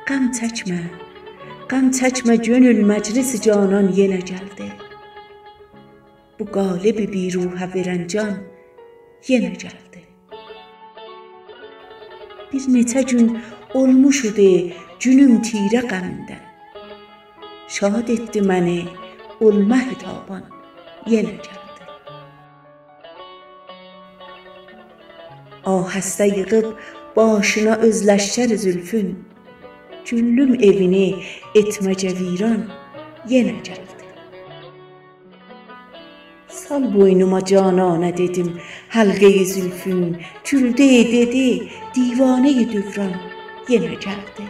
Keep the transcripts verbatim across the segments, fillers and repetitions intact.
غم چکمه، غم چکمه، کؤنول، مجلس جانان یئنه گلدی. بو قالب بی‌روحه وئرن جان یئنه گلدی. بیر نئچه گون اولموشدو گونوم تیره غمیندن. شاد ائتدی منی اول ماه تابان یئنه گلدی. آهسته ییغیب باشینا اؤز لشکر زلفون، کؤنلوم ائوینی ائتمه‌گه ویران یئنه گلدی. سال بوینوما جانانه، دئدیم، حلقه‌ی زلفون، گولدو، دئدی، دیوانه‌ی دوران یئنه گلدی.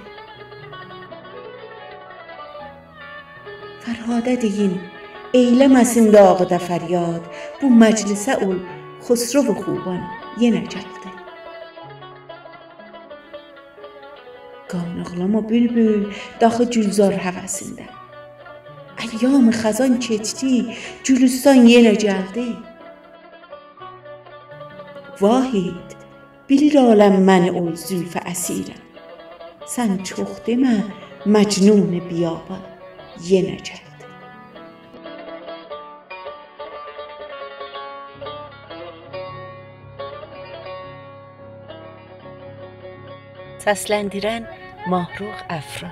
فرهاده دئیین، ائیله‌مه‌سین داغیدا فریاد، بو مجلسه اول خسرو خوبان یئنه گلدی. قان آغلاما بولبول، داخی گولزار هوسینده. ایام خزان کئچدی، گولوستان یئنه گلدی. واحد، بیلیر عالم منی اول زلفه اسیرم. سن چوخ دئمه، مجنون بیابان یئنه گلدی. سسلندیرن ماهرخ افرا.